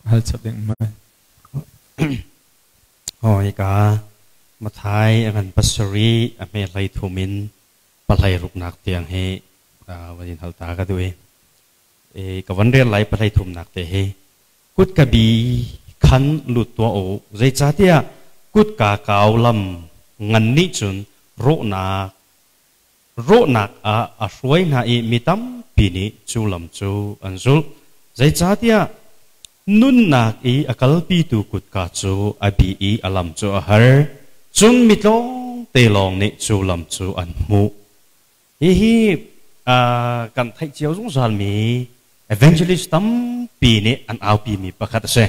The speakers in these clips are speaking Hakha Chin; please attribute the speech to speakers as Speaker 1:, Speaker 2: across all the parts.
Speaker 1: Hal chap ding mai.
Speaker 2: Hoi ka Mathai a ngan pasarih a hme hlei thum in pahlei ruknak tiang hi van in hal ta ka duh i ka van rel lai pahlei thumnak te hi kutka bi khan lut tuah u zeicahtiah kutka kau lam ngan nih cun rawhnak rawhnak ah a hruai hna i mi tampi nih cu lam cu an zulh zeicahtiah nunnak i a kalpitu kutka cu a bi i a lam cu a har cun mi tlawmte lawng nih cu lam cu an hmuh. Hihi kan theih cio zungzalmi evangelist tampi nih an aupimi pakhat a si.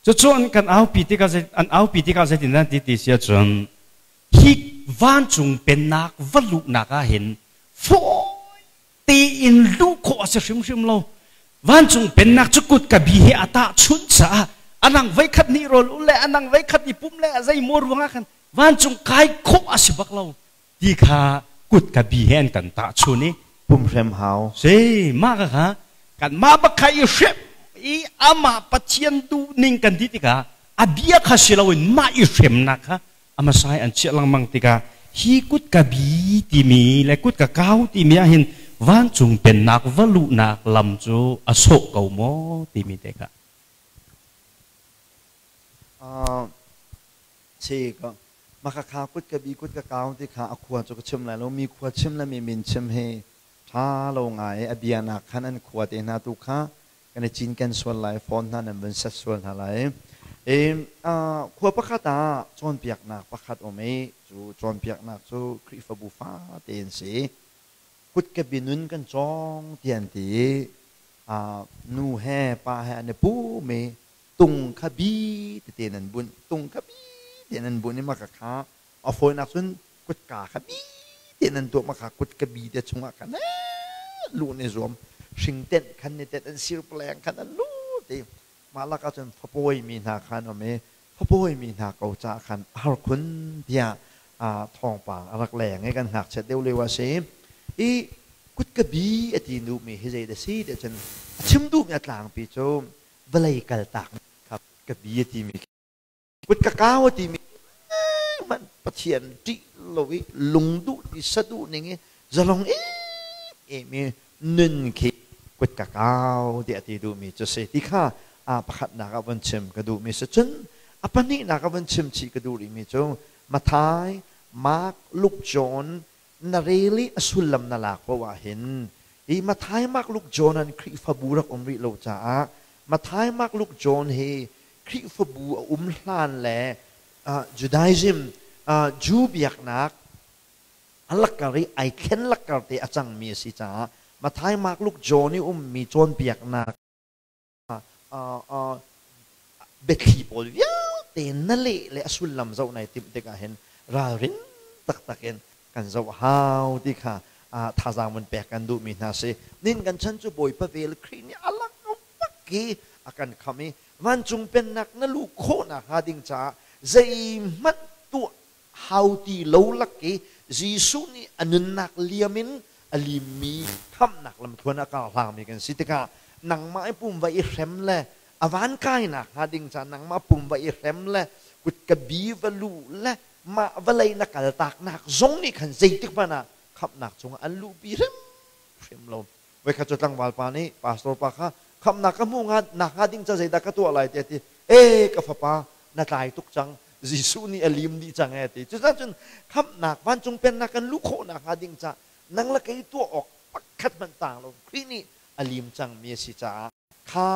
Speaker 2: Cucu an kan aupi tikah an aupi tikah zeitin an ti ti si ahcun hi vancung pennak va luhnak ah hin fawi tein luh khawh a si hrimhrim lo. Vancung pennak cu kutka bi he a tahchunh caah anang voikhat nih rawl ul le anang voikhat i pum le zei maw ruangah khan vancung kai khawh a si bak lo. Ti kha kutka bi he an kan tahchun i
Speaker 3: pumhrem hau
Speaker 2: si mah ka kha kan mah bak kha i hrem i amah Pathian duh ning kan ti tikah a bia kha si loin mah i hremnak kha a hmasa i an chiah lengmang tikah hi kutka bi timi le kutka kau timi ah hin vancung pennak va luhnak lam cu a sawh ko maw timi te kha.
Speaker 3: Si ka Makhakha kut ka bi kut ka kau ti kha a khua cu ka chim lai lo. Mi khua chim le mi min chim hi ṭha lo ngai i a bia nak khan an khua te hna tu kha kan i cinken sual lai, phone hna nan vun set sual hna lai. I khua pakhat ah cawnpiaknak pakhat um i cu cawnpiaknak cu Khrihfabu fate an si. Kut ka bi nun kan cawng ti an ti i nu he pa he an i pum i tung kha bi tete nan bunh tung kha bi te nan bunh i maka kha a fawinak cun kutka kha bi te nan tuah maka kutka bi te chungah khan lu ne zuam hringtenh khan ni tet an sir pleng khan an lu ti mah lakah cun fapawi mi hna khan um i fapawi mi hna ko ca khan har khun tiah thawngpang a rak leng i kan ngakchiat deuh lio a si i kutka bi a ti nu mi hi zei da si ti cun a chim duh mi a tlangpi cu vawlei kaltak kha ka bi a timi kut ka kau a timi hmanh Pathian ṭih lo i lungduh ti saduh ning i zalong em i nun khi kut ka kau tiah ti duhmi cu si ti kha a pakhatnak ah von chim ka duhmi si. Cun a pahnihnak ah von chim chih ka duh rihmi cu Mathai, Mark, Luke, John na rel i a sullam na lak paoh ah hin hi Mathai, Mark, Luke, John an Khrihfabu rak um rih lo caah Mathai, Mark, Luke, John hi Khrihfabu a um hlan le Judaism Jew biaknak a lakar i ai thlen lakar te a cangmi a si caah Mathai, Mark, Luke, John i ummi cawnpiaknak biathli pawl vialte na leh le a sullam zoh nai timh tikah hin ralrin taktak in kan zoh hau ti kha thazaang vun pek kan duhmi hna si. Nin kan chan cu Bawipa vel Khrih nih a lang bak i a kan kham i vancung pennak na luh khawhnak hnga ding caah zeihmanh tuah hau ti lo lak i Jesuh nih a nunnak liam in a limmi khamhnak lamthluan a karhlangmi kan si tikah nangmah i pum va i hrem le a van kainak hnga ding ca nangmah pum va i hrem le kutka bi va luh le mah vawlei na kaltaknak zong nih khan zeitik hmanh ah khamhnak cungah an luhpi hrimhrim lo. Voikhat cu tlangval pa nih pastor pa kha khamhnak ka hmuh nak hnga ding ca zeidah ka tuah lai tiah a ti. E ka fapa, na tlai tuk cang, Jesuh nih a lim dih cang e ti. Cucaah cun khamhnak vancung pennak kan luh khawh nak hnga ding ca nang le kei tuah awk pakhat hmanh tang lo Khrih nih a lim cangmi a si caah kha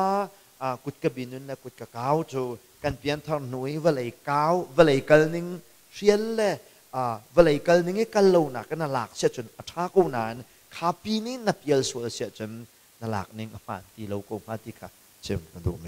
Speaker 3: kutka binun le kutka kau cu kan pianthar hnu i vawlei kau vawlei kal ning hrial le vawlei kal ning i kal lonak in a lak siah cun a ṭha ko nain kha pi nih na pial sual siah cun na lak ning a hmaan ti lo ko hnga ti kha chim ka duhmi.